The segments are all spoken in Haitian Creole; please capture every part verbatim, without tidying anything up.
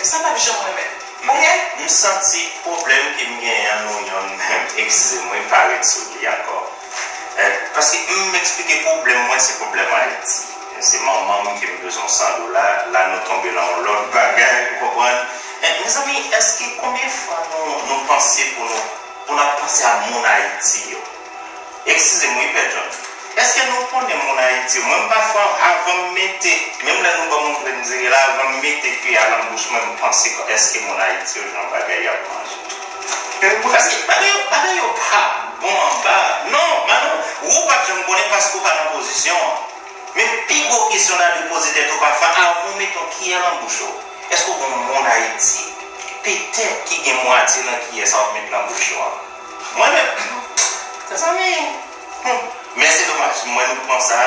Sa p ap janm remèt. Oke? M santi pwoblèm ke m genyen an nou yonn menm. Eskize m wi, pa ret sou li ankò. Eh, paske m eksplike pwoblèm mwen, se pwoblèm Ayiti. Se manman m ke m bezwen san dola, la nou tonbe nan yon lòt bagay, ou konprann? Eh, mezanmi, èske konbyen fwa nou, nou panse pou nou, pou n ap panse a moun Ayiti yo? Eskize m wi, Pè John. Èske nou konnen moun Ayiti yo? Mwen, pafwa, avan m mete, menm lè nou ban m yon grenn zege la, avan m mete kiyè a nan bouch mwen, m panse, èske moun Ayiti yo jan bagay y ap manje? Paske bagay yo, bagay yo pa bon anba. Non, Manou, ou p ap janm konnen paske w pa nan pozisyon an. Men pi gwo kesyon n a dwe poze tèt ou pafwa, avan w mete yon kiyè nan bouch ou, èske w gen yon moun Ayiti, petèt, ki gen mwatye nan kiyè sa w ap met nan bouch ou an? Mwen menm, mezanmi, hmm, men se domaj, mwen nou pran sa,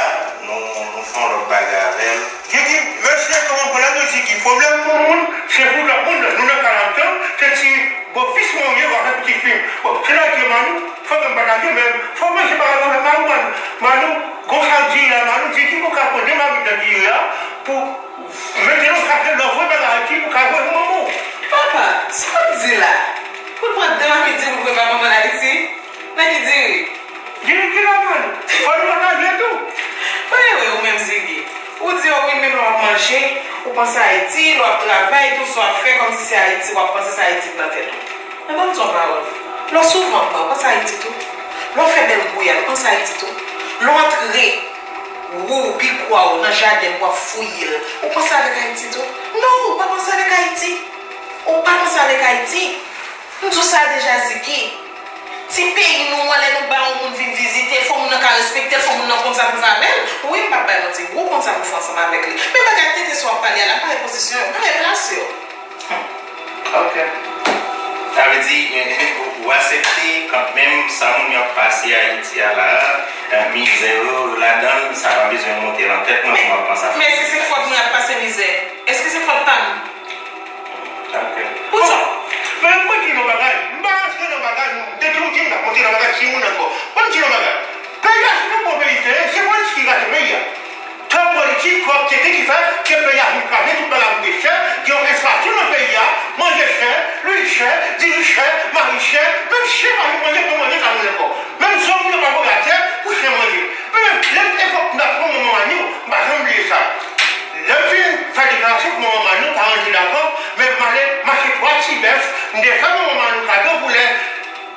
nou, nou fè yon lòt bagay avè l. Jigi, mesye, kòman pwoblèm yo, Jigi? Pwoblèm pou moun, se pou lòt moun, nou nan karant an, se ti bofis mwen ye, w ap fè piti fim. Bon, se lage Manou, fò ke m pa lage, men fò manje bagay mwen fè Manou, Manou, Manou, gon sa w di la, Manou, di ki pou ka pran de mamit nan diri a, pou mete nan kafe lè w voye bagay Ayiti, pou ka voye pou manman w. Papa, sa w di la? Pou l pran de mamit diri pou l voye ba manman l Ayiti? Nan ki diri? Diri ki la, Manou? Fò nou pataje tou. Mwen wi, ou menm, Zigi. Ou di, o wi, menm lè w ap manje, ou panse Ayiti, lè w ap travay, tout sa w ap fè, kòmsi se Ayiti w ap panse, se Ayiti k nan tèt ou. Men ban m di w yon pawòl. Lè w sou vant la, ou panse Ayiti tou. Lè w fè bèl gouyad, ou panse Ayiti tou. Lè w antre wou, pikwa w nan jaden pou w ap fouye l, ou panse avèk Ayiti tou. Non, ou pa panse avèk Ayiti. Ou pa panse avèk Ayiti. M di w sa deja, Zigi. Ti peyi nou an, lè nou ba yon moun vin vizite l, fò moun nan ka respekte l, fò moun nan konn sa pou l fè avè l. Wi, m p ap bay manti, ou konn sa pou w fè ansanm avèk li. Men bagay tete sa w ap pale a la, pa gen pozisyon yo, pa gen plas yo. Hmm. Ok. Sa vle di, ou, ou aksepte kanmenm sa moun yo ap pase Ayiti a la, eh, mizè yo, yo ladan l, sa pa bezwen monte nan tèt mwen pou m ap panse a sa. Men si se fòt mwen y ap pase mizè, èske se fòt pa m? Ok. Poukisa? Men mwen di nou bagay, m pa rantre nan bagay nou. Depi ou di m pa monte nan bagay timoun ankò. Ban m di nou bagay. Peyi a se yon bon peyi, se, se politik ki gate peyi a. Twòp politik, twòp tete ki fè ke peyi a vin kraze, tout bagay vin chè, gen yon enflasyon nan peyi a, manje chè, lwil chè, diri chè, mari chè, menm chen pa vin manje bon manje sa moun ankò. Menm zòm yo pa voye atè pou chen manje. Men menm lè epòk m t ap pran manman Manou, m pa janm bliye sa. Lè m fin fè deklarasyon pou manman Manou, paran yo te dakò, men m ale m achte twa ti bèf, m te fè manman Manou kado pou lè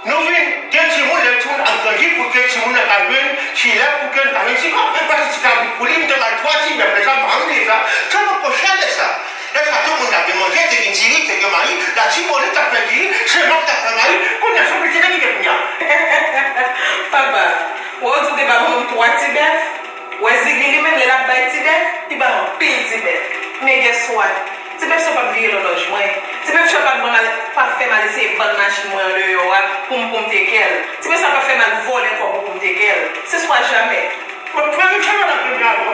nou vin gen timoun, lè timoun ap grandi, pou ke timoun nan ka jwenn ti lèt, pou ke n ka jwenn ti kòb, m achte ti kabrit pou li, m te ba l twa ti bèf, lè sa, m pa janm bliye sa, sa poko chè lè sa. Lè sa, tout moun t ap gen manje, te gen diri, te gen mayi, Latibonit t ap fè diri, Senmak t ap fè mayi, kounye a, se yon pitit ki gen kounye a. Papa, wè w di w te ba manman m twa ti bèf? Wè Zigi li menm, lè l ap bay ti bèf, li bay anpil ti bèf. Men guess what? Ti bèf sa yo p ap vire lòlòj mwen. Ti bèf sa yo p ap ban m al, p ap fè m al eseye vann machin mwen andeyò a pou m, pou m te kè l. Ti bèf sa yo p ap fè m al vòlè kòb ou pou m te kè l. Ce sera jamais. Bon, premye fè m al ap